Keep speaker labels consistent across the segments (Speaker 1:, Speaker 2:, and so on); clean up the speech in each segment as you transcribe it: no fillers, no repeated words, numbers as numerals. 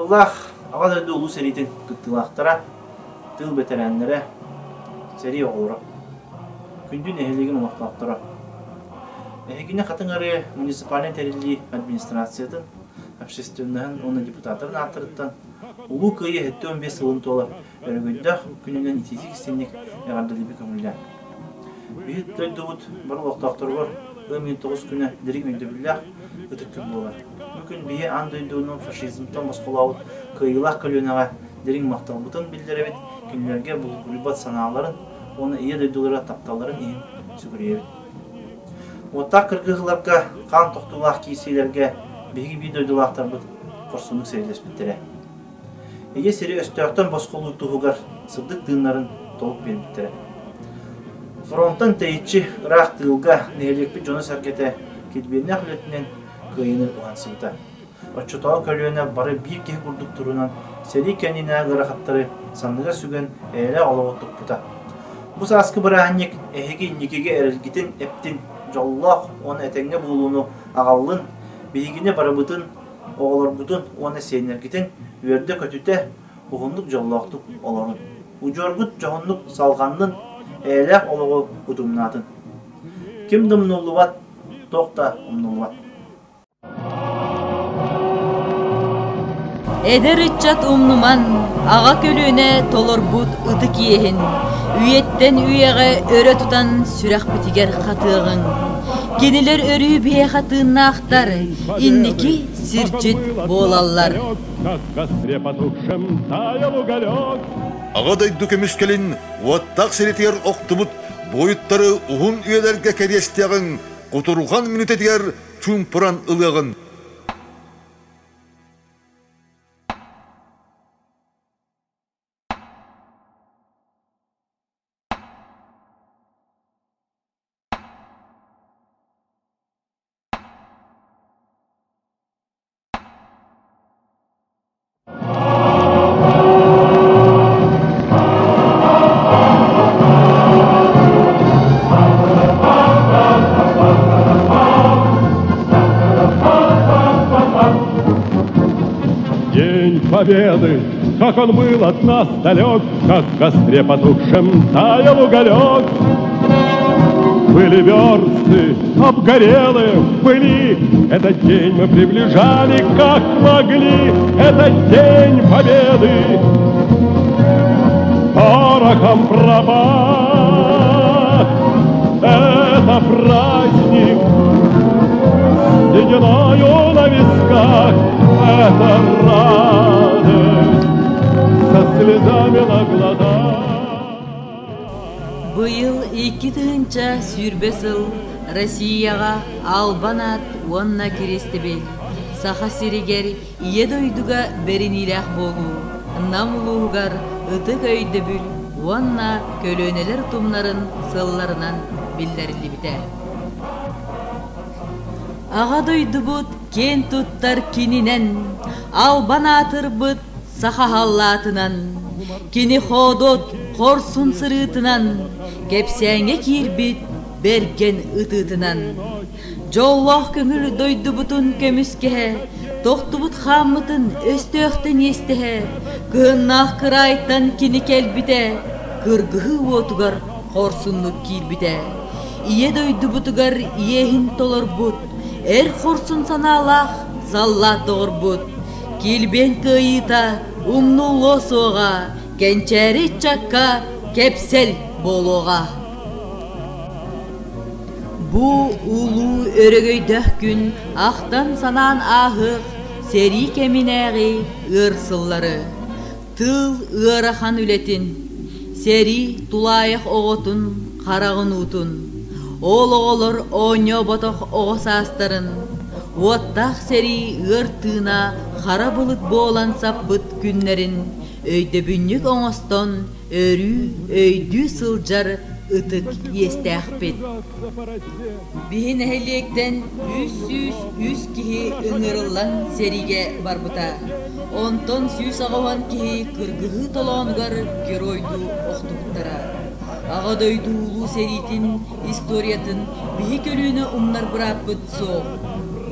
Speaker 1: Ытыктабыллаах Аҕа дойду Улуу сэриитин кыттыылаахтара, тыыл бэтэрээннэрэ, сэрии оҕолоро, күндү нэһилиэгин олохтоохторо! Эһигини Хатыҥ Арыы муниципальнай тэриллии администрациятын, общественноһын уонна депутаттарын ааттарыттан Улуу Кыайыы 75 сылын туолар өрөгөйдөөх күнүнэн итиитик-истиҥник эҕэрдэлиибит көҥүллээн. Биһиги дойдубут бары олохтоохторугар ыам ыйын тоҕус күнэ дириҥ өйдөбүллээх ытык күн буолар. Бу күн биһи аан дойдуну фашизмтан босхолообут кыайыылаах көлүөнэҕэ дириҥ махталбытын биллэрэбит, кинилэргэ булгуруйбат санааларын уонна Ийэ дойдулара тапталларын иһин сүгүрүйэбит. Уоттаах кыргыһыыларга, хаан тохтуулаах киирсиилэргэ биһиги биир дойдулаахтарбыт хорсуннук сэриилэспиттэрэ. Ийэ сири өстөөхтөн босхолуур туһугар сырдык тыыннарын толук биэрбиттэрэ. Фронтан тэйиччи ыраах тыылга нэһилиэкпит дьоно-сэргэтэ килбиэннээх үлэтинэн кыайыыны уһансыбыта. Оччотооҕу көлүөнэ бары биир киһи курдук турунан сэрии кэннинээҕи ыарахаттары санныга сүгэн эйэлээх олоҕу туппута. Бу сааскы бырааһынньык эһиги инникигэ эрэлгитин эптин, дьоллоох уонна этэҥҥэ буолууну аҕаллын, биһигини барыбытын Оҕолоргутун уонна сиэннэргитин үөрдэ-көтүтэ, уһуннук дьоллоохтук олорун. Удьуоргут дьоһуннук салҕаннын, эйэлээх олоҕу утумнаатын. Ким да умнуллубат, туох да умнуллубат.
Speaker 2: Эдэр ыччат умнуман, аҕа көлүөнэ толорбут ытык иэһин, үйэттэн үйэҕэ өрө тутан сүрэхпитигэр хатыаҕыҥ. Кинилэр өрүү биһиэхэ тыыннаахтар, инники сирдьит буолаллар.
Speaker 3: Аҕа дойду көмүскэлин уоттаах сиритигэр охтубут буойуттары уһун үйэлэргэ кэриэстиэҕиҥ, кутурҕан мүнүүтэтигэр чуумпуран ылыаҕын.
Speaker 4: День Победы, как он был от нас далек, Как в костре потухшем таял уголек. Были версты, обгорелые в пыли, Этот день мы приближали, как могли, Этот день Победы. Порохом пропах, это праздник, с сединою на висках, это радость со слезами на глазах.
Speaker 2: Быйыл 2020 сыл Россияҕа Албан аат уонна Кириэстэбил Саха сиригэр Ийэ дойдуга бэриниилээх буолуу, Нам улууһугар ытык өйдөбүл уонна көлүөнэлэр утумнарын сылларынан биллэриллибитэ. Аҕа дойдубут киэн туттар кининэн, албан аатырбыт саха халлаатынан, кини хоодуот хорсун сырыытынан, кэпсээҥҥэ киирбит бэргэн ытыытынан. Дьоллоох көҥүл дойдубутун көмүскэһэ, тохтубут хааммытын өстөөхтөн иэстэһэ, кыһыннаах кыраайтан кини кэлбитэ, кыргыһыы уотугар хорсуннук киирбитэ. Ийэ дойдубутугар иэһин толорбут, эр хорсун санаалаах саллаат доҕорбут, килбиэн кыайыыта умнуллуо суоҕа, кэнчээри ыччакка кэпсэл буолуоҕа. Бу улуу өрөгөйдөөх күн ахтан-санаан ааһыах сэрии кэминээҕи ыар сыллары, тыыл ыарахан үлэтин, сэрии тулаайах оҕотун хараҕын уутун, ол оҕолор оонньооботох оҕо саастарын, уоттаах сэрии ыар тыына хара былыт буолан саппыт күннэрин өйдөбүнньүк оҥостон өрүү өйдүү сылдьар ытык иэстээхпит. Биһи нэһилиэктэн 303 киһи ыҥырыллан сэриигэ барбыта. Онтон 180 киһи кыргыһыы толоонугар геройдуу охтубуттара. Аҕа дойду Улуу сэриитин историятын биһи көлүөнэ умнар бырааппыт суох.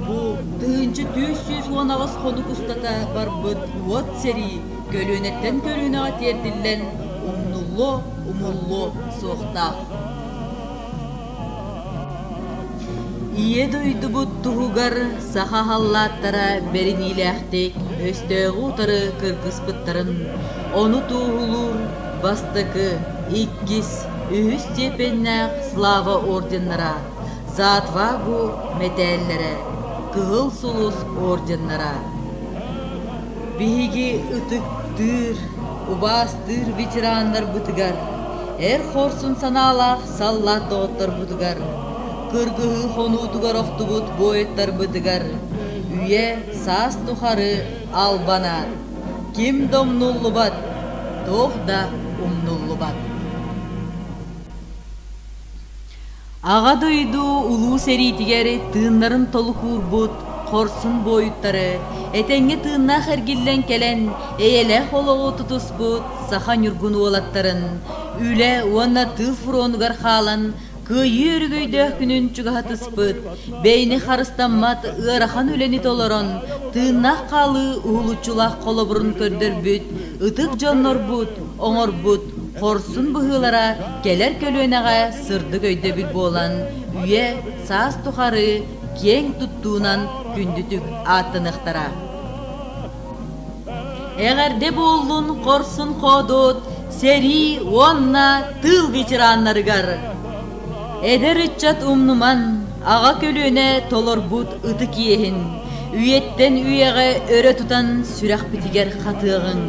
Speaker 2: Бу 1418 хонук устата барбыт уот сэрии көлүөнэттэн көлүөнэҕэ тиэрдиллэн умнуллуо, умуллуо суохтаах. Ийэ дойдубут туһугар саха халлааттара бэриниилээхтик өстөөҕү утары кыргыспыттарын, ону туоһулуур бастакы, иккис, үһүс степеннээх Слава орденнара, За отвагу мэтээллэрэ, Кыһыл Сулус орденнара. Биһиги ытыктыыр, убаастыыр ветераннарбытыгар, эр хорсун санаалаах саллаат доҕотторбутугар, кыргыһыы хонуутугар охтубут буойуттарбытыгар үйэ саас тухары албан аат, ким да умнуллубат, туох да умнуллубат. Аҕа дойду Улуу сэриитигэр тыыннарын толук уурбут хорсун буойуттары, этэҥҥэ тыыннаах эргиллэн кэлэн, эйэлээх олоҕу тутуспут саха ньургун уолаттарын, үлэ уонна тыыл фронугар хаалан Кыайыы өрөгөйдөөх күнүн чугаһатыспыт, бэйэни харыстаммат ыарахан үлэни толорон, тыыннаах хаалыы уһулуччулаах холобурун көрдөрбүт ытык дьоннорбут оҥорбут хорсун быһыылара кэлэр көлүөнэҕэ сырдык өйдөбүл буолан, үйэ саас тухары киэҥ туттуунан күндүтүк ааттаныахтара. Эҕэрдэ буоллун хорсун хоодуот сэрии уонна тыыл ветераннарыгар! Эдэр ыччат умнуман, аҕа көлүөнэ толорбут ытык иэһин үйэттэн үйэҕэ өрө тутан сүрэхпитигэр хатыаҕыҥ.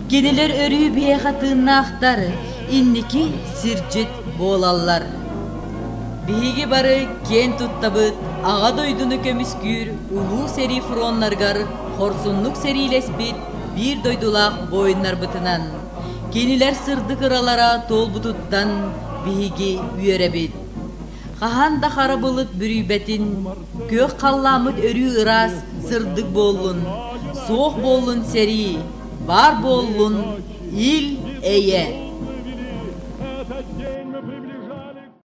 Speaker 2: Кинилэр өрүү биһиэхэ тыыннаахтар, инники сирдьит буолаллар. Биһиги бары киэн туттабыт Аҕа дойдуну көмүскүүр Улуу сэрии фроннарыгар хорсуннук сэриилэспит биир дойдулаах буойуннарбытынан. Кинилэр сырдык ыралара туолбутуттан биһиги үөрэбит. Хаһан да хара былыт бүрүйбэтин, күөх халлааммыт өрүү ыраас, сырдык буоллун, суох буоллун сэрии, баар буоллун ил-эйэ.